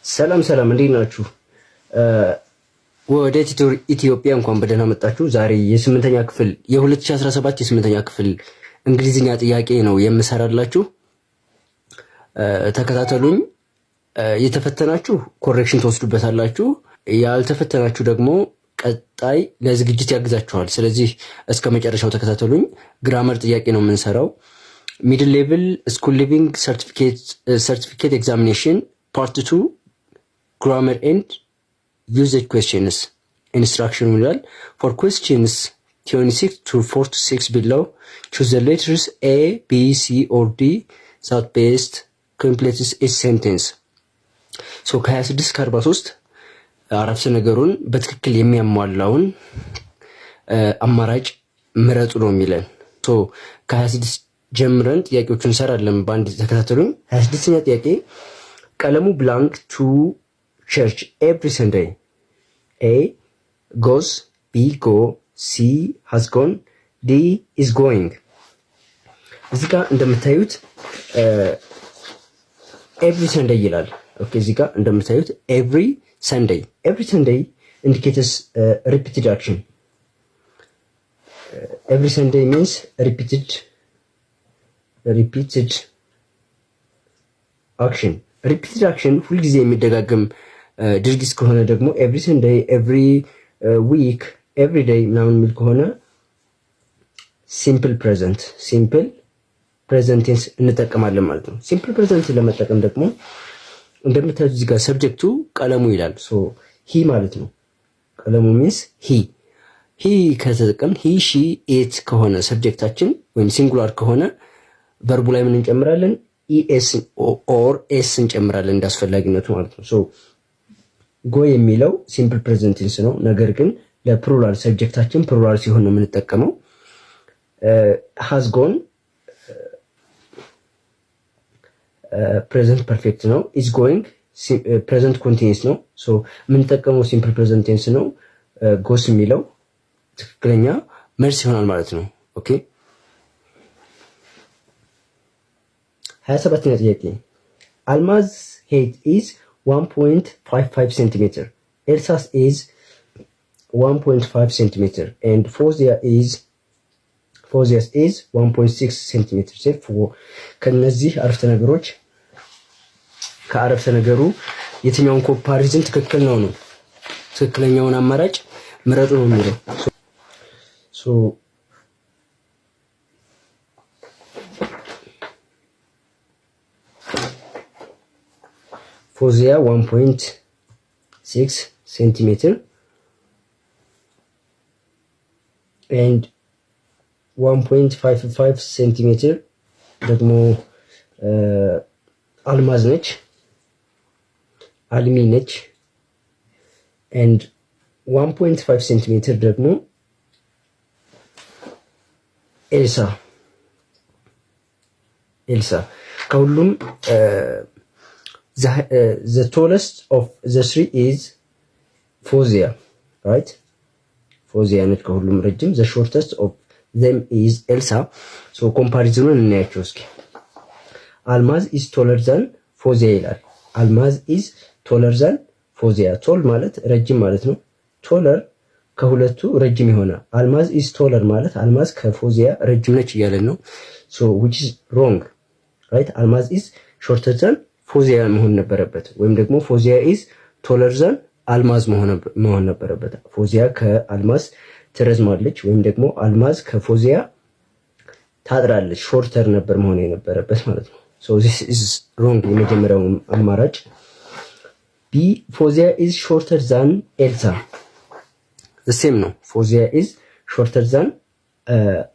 ሰላም ሰላም፣ እንዴት ናችሁ? ወደ ቲቶር ኢትዮጵያ እንኳን በደህና መጣችሁ። ዛሬ የስምንተኛ ክፍል የ2017 የስምንተኛ ክፍል እንግሊዝኛ ጥያቄ ነው የምሰራላችሁ። ተከታተሉኝ። የተፈተናችሁ correction ትወስዱበታላችሁ። ያልተፈተናችሁ ደግሞ ቀጣይ ለዝግጅት ያግዛችኋል። ስለዚህ እስከ መጨረሻው ተከታተሉኝ። Grammar ጥያቄ ነው የምንሰራው። Middle level school leaving certificate examination part 2, grammar and usage questions instruction ይላል። For questions 26 to 46 below, choose the letters A, B, C or D that best completes each sentence. So ከ26 ከ43 አረፍተ ነገሩን በትክክል የሚያሟላውን አማራጭ ምረጡ ነው የሚለን። So ከ26 ጀምረን ጥያቄዎቹን እንሰራለን። በአንድ ተከታተሉኝ። 26ኛ ጥያቄ፣ ቀለሙ blank to church every Sunday. A, goes, B, go, C, has gone, D, is going. እዚህ ጋር እንደምታዩት every Sunday ይላል። Okay, እዚህ ጋር እንደምታዩት every Sunday. Every Sunday indicates repeated action. Every Sunday means repeated action. Repeated action ሁልጊዜ የሚደጋገም ድርጊት ከሆነ ደግሞ every Sunday, every week, every day ምናምን የሚል ከሆነ simple present tense እንጠቀማለን ማለት ነው። Simple present ለመጠቀም ደግሞ እንደምታዩት እዚህ ጋር subject ኡ ቀለሙ ይላል። So he ማለት ነው። ቀለሙ means he. He ከተጠቀምን፣ he, she, it ከሆነ subject ኣችን ወይም singular ከሆነ verb ኡ ላይ ምን እንጨምራለን? Es or s እንጨምራለን እንዳስፈላጊነቱ ማለት ነው። So go የሚለው simple present tense ነው። ነገር ግን ለ plural፣ subject ኣችን plural ሲሆን ነው የምንጠቀመው። Has gone present perfect ነው። Is going present continuous ነው። So የምንጠቀመው simple present tense ነው። Goes የሚለው ትክክለኛ መልስ ይሆናል ማለት ነው። Okay, 27ኛ ጥያቄ፣ አልማዝ height is 1.55 centimeter, ኤልሳስ is 1.5 centimeter and ፎዚያስ is 1.6 ሴንቲሜትር። ከነዚህ አረፍተ ነገሮች፣ ከአረፍተ ነገሩ የትኛውን comparison ትክክል ነው ነው፣ ትክክለኛውን አማራጭ ምረጡ ነው የሚለው። So ፎዚያ 1.6 centimeter and 1.55 ሴንቲሜትር ደግሞ አልማዝ ነች፣ አልሚ ነች፣ and 1.5 ሴንቲሜትር ደግሞ ኤልሳ። ኤልሳ ከሁሉም the tallest of the three is ፎዚያ, right? ፎዚያ ነች ከሁሉም ረጅም። The shortest of them is ኤልሳ። So comparison ኑን እናያቸው እስኪ። አልማዝ is taller than ፎዚያ ይላል። አልማዝ is taller than ፎዚያ። Tall ማለት ረጅም ማለት ነው። Taller ከሁለቱ ረጅም የሆነ፣ አልማዝ is taller ማለት አልማዝ ከፎዚያ ረጅም ነች እያለን ነው። So which is wrong, right? አልማዝ is shorter than ፎዚያ መሆን ነበረበት፣ ወይም ደግሞ ፎዚያ is taller than አልማዝ መሆን ነበረበት። ፎዚያ ከአልማዝ ትረዝማለች ወይም ደግሞ አልማዝ ከፎዚያ ታጥራለች። Shorter ነበር መሆን የነበረበት ማለት ነው። So this is wrong የመጀመሪያው አማራጭ። B, ፎዚያ is shorter than ኤልሳ፣ same ነው። ፎዚያ is shorter than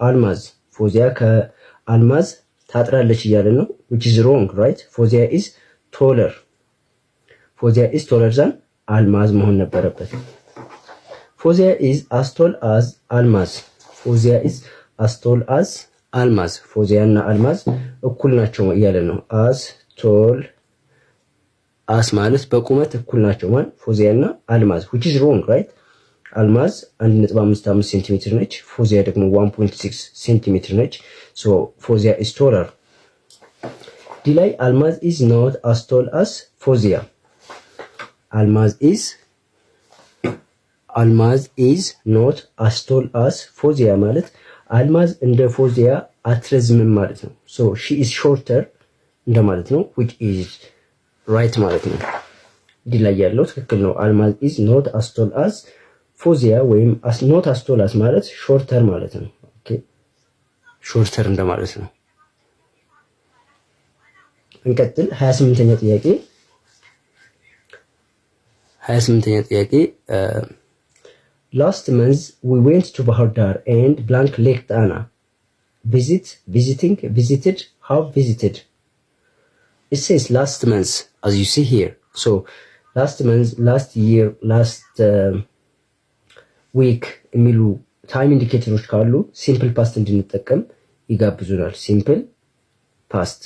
አልማዝ፣ ፎዚያ ከአልማዝ ታጥራለች እያለ ነው፣ which is wrong, right? ፎዚያ is taller፣ ፎዚያ is taller than አልማዝ መሆን ነበረበት። ፎዚያ is as tall as አልማዝ፣ ፎዚያ is as tall as አልማዝ፣ ፎዚያ እና አልማዝ እኩል ናቸው እያለ ነው። As tall as ማለት በቁመት እኩል ናቸው ማለት ፎዚያ እና አልማዝ፣ which is wrong, right? አልማዝ 1.55 ሴንቲሜትር ነች። ፎዚያ ደግሞ 1.6 ሴንቲሜትር ነች። So ፎዚያ is taller። D ላይ አልማዝ is not as tall as ፎዚያ። አልማዝ is not as tall as ፎዚያ ማለት አልማዝ እንደ ፎዚያ አትረዝምም ማለት ነው። So she is shorter እንደማለት ነው፣ which is right ማለት ነው። D ላይ ያለው ትክክል ነው። አልማዝ is not as tall as ፎዚያ ወይም not as tall as ማለት shorter ማለት ነው። Okay, shorter እንደማለት ነው። እንቀጥል። 28ኛ ጥያቄ፣ 28ኛ ጥያቄ። Last month we went to ባህር ዳር and blank Lake ጣና። Visit, visiting, visited, have visited. It says last month, as you see here. So last month, last year, last week የሚሉ time indicator ኦች ካሉ simple past እንድንጠቀም ይጋብዙናል። Simple past,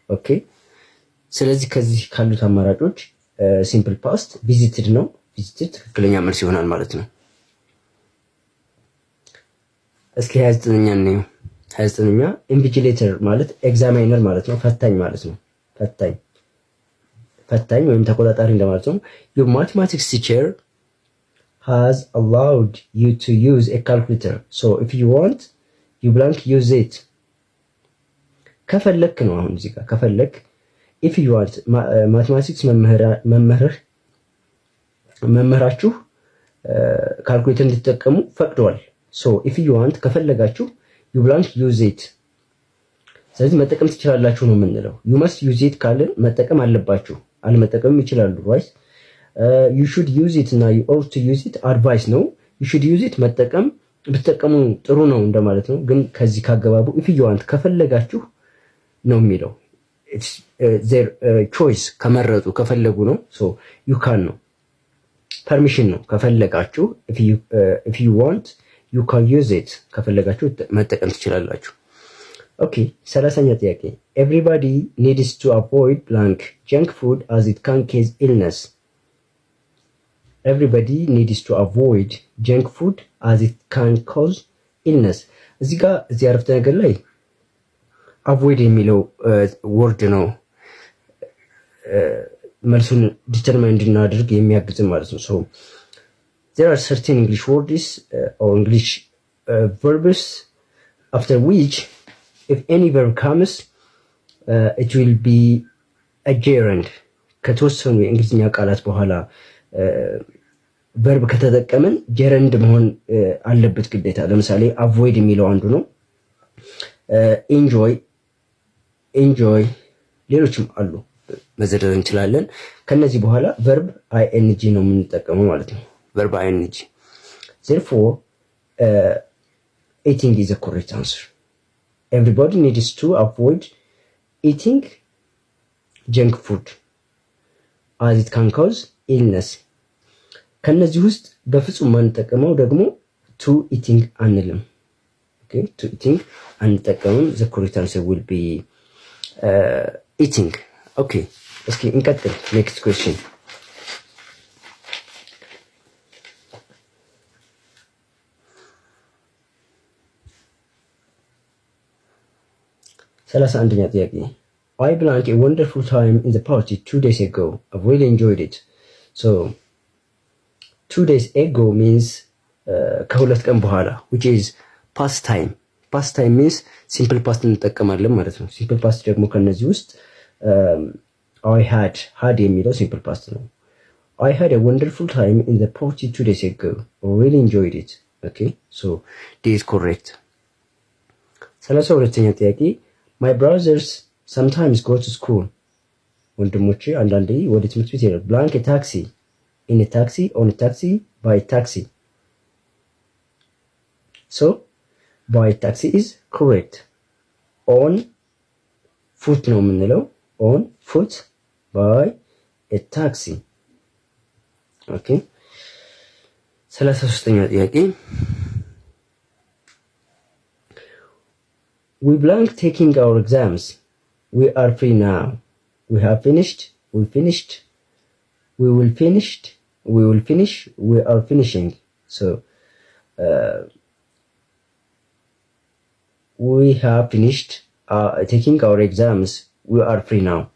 okay። ስለዚህ ከዚህ ካሉት አማራጮች simple past visited ነው። Visited ትክክለኛ መልስ ይሆናል ማለት ነው። እስኪ 29ኛ እንየው። 29ኛ invigilator ማለት examiner ማለት ነው፣ ፈታኝ ማለት ነው። ፈታኝ፣ ፈታኝ ወይም ተቆጣጣሪ እንደማለት ነው። Your mathematics teacher has allowed you to use a calculator, so if you want, you blank use it። ከፈለክ ነው። አሁን እዚህ ጋር ከፈለክ፣ if you want፣ mathematics መምህርህ፣ መምህራችሁ ካልኩሌተር እንድትጠቀሙ ፈቅደዋል። So if you want፣ ከፈለጋችሁ፣ you blank use it። ስለዚህ መጠቀም ትችላላችሁ ነው የምንለው። You must use it ካልን መጠቀም አለባችሁ፣ አለመጠቀምም ይችላሉ። Right? You should use it እና you ought to use it advice ነው። You should use it መጠቀም፣ ብትጠቀሙ ጥሩ ነው እንደማለት ነው። ግን ከዚህ ካገባቡ if you want፣ ከፈለጋችሁ ነው የሚለው፣ their choice፣ ከመረጡ፣ ከፈለጉ ነው። So you can ነው፣ permission ነው። ከፈለጋችሁ፣ if you want, you can use it፣ ከፈለጋችሁ መጠቀም ትችላላችሁ። Okay, 30ኛ ጥያቄ። Everybody needs to avoid blank junk food as it can cause illness. Everybody needs to avoid junk food as it can cause illness። እዚህ ጋር እዚህ አረፍተ ነገር ላይ avoid የሚለው word ነው መልሱን determine እንድናደርግ የሚያግዝን ማለት ነው። So there are certain English words or English verbs after which if any verb comes, it will be a gerund። ከተወሰኑ የእንግሊዝኛ ቃላት በኋላ verb ከተጠቀምን gerund መሆን አለበት ግዴታ። ለምሳሌ avoid የሚለው አንዱ ነው። Enjoy, enjoy፣ ሌሎችም አሉ፣ መዘርዘር እንችላለን። ከነዚህ በኋላ verb ing ነው የምንጠቀመው ማለት ነው። Verb ing. Therefore, eating is correct answer. Everybody needs to avoid eating junk food as it can cause illness። ከነዚህ ውስጥ በፍጹም ማንጠቀመው ደግሞ to eating አንልም። To eating አንጠቀምም። The correct answer will be eating። Okay, እስኪ እንቀጥል። Next question። 31ኛ ጥያቄ። I blank a wonderful time in the party 2 days ago. I really enjoyed it. So 2 days ago means ከሁለት ቀን በኋላ፣ which is past time. Past time means simple past እንጠቀማለን ማለት ነው። Simple past ደግሞ ከነዚህ ውስጥ I had, had የሚለው simple past ነው። I had a wonderful time in the party 2 days ago. I really enjoyed it. Okay, so D is correct. 32ኛ ጥያቄ። My brothers sometimes go to school፣ ወንድሞቼ አንዳንዴ ወደ ትምህርት ቤት ይሄዳሉ። Blank taxi, in taxi, on taxi, by taxi. So by taxi is correct. On foot ነው የምንለው። On foot, by taxi. Okay, 33ኛ ጥያቄ። We blank taking our exams. We are free now. We have finished, we finished, we will finished, we will finish, we are finishing. So we have finished taking our exams. We are free now.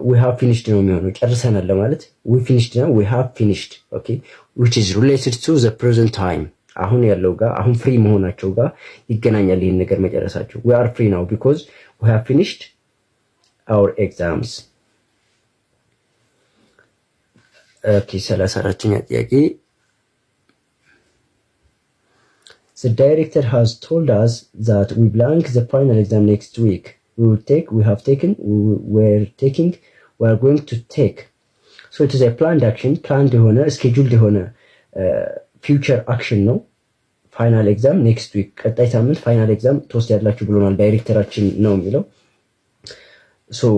We have finished ነው የሚሆነው። ጨርሰናል ለማለት we finished ነው። We have finished, okay, which is related to the present time. አሁን ያለው ጋር፣ አሁን free መሆናቸው ጋር ይገናኛል። ይህን ነገር መጨረሳቸው። We are free now because we have finished our exams. Okay, 34ኛ ጥያቄ። The director has told us that we blank the final exam next week. We will take, we have taken, we were taking, we are going to take. So it is a planned action, planned የሆነ፣ scheduled የሆነ future action ነው። Final exam next week፣ ቀጣይ ሳምንት final exam ትወስዳላችሁ ብሎናል ዳይሬክተራችን ነው የሚለው። So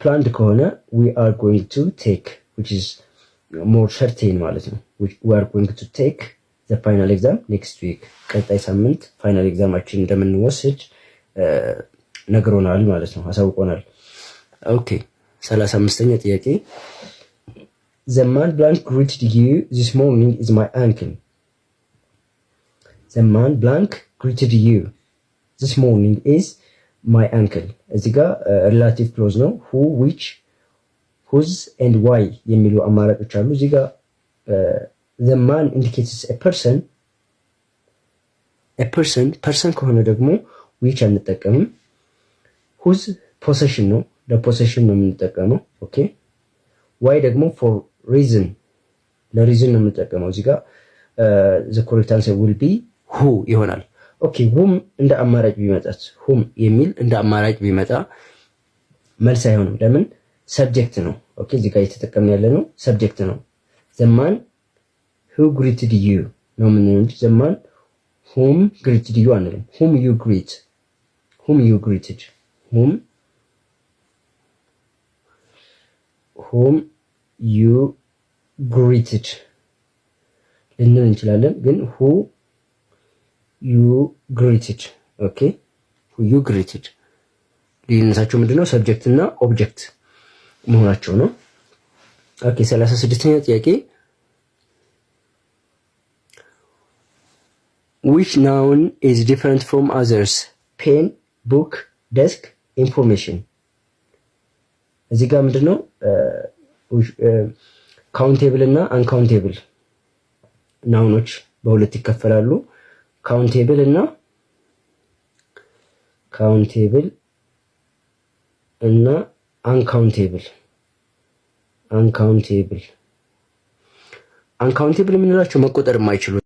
planned ከሆነ we are going to take, which is more certain ማለት ነው። We are going to take the final exam next week፣ ቀጣይ ሳምንት final exam ኣችን እንደምንወስድ ነግሮናል ማለት ነው፣ አሳውቆናል። Okay, 35ኛ ጥያቄ። The man blank greeted you this morning is my uncle. The man blank greeted you this morning is my uncle። እዚህ ጋር relative clause ነው። Who, which, whose and why የሚሉ አማራጮች አሉ። እዚህ ጋር the man indicates a person. Person ከሆነ ደግሞ which አንጠቀምም። Whose possession ነው፣ ለ possession ነው የምንጠቀመው። Okay, why ደግሞ for reason፣ ለ reason ነው የምንጠቀመው። እዚህ ጋር the correct answer will be who ይሆናል። Okay, whom እንደ አማራጭ ቢመጣስ? Whom የሚል እንደ አማራጭ ቢመጣ መልስ አይሆንም። ለምን? Subject ነው። Okay, እዚህ ጋር እየተጠቀምን ያለ ነው subject ነው። The man who greeted you ነው የምንለው እንጂ the man whom greeted you አንልም። Whom you greet, whom you greeted, whom you greeted ልንል እንችላለን፣ ግን who you greeted, okay, who you greeted። ልዩነታቸው ምንድነው? Subject እና object መሆናቸው ነው። Okay, 36ኛ ጥያቄ። Which noun is different from others? Pen, book, desk, information። እዚህ ጋር ምንድነው? Countable እና uncountable noun ኦች በሁለት ይከፈላሉ። Countable እና uncountable. Uncountable የምንላቸው መቆጠር የማይችሉ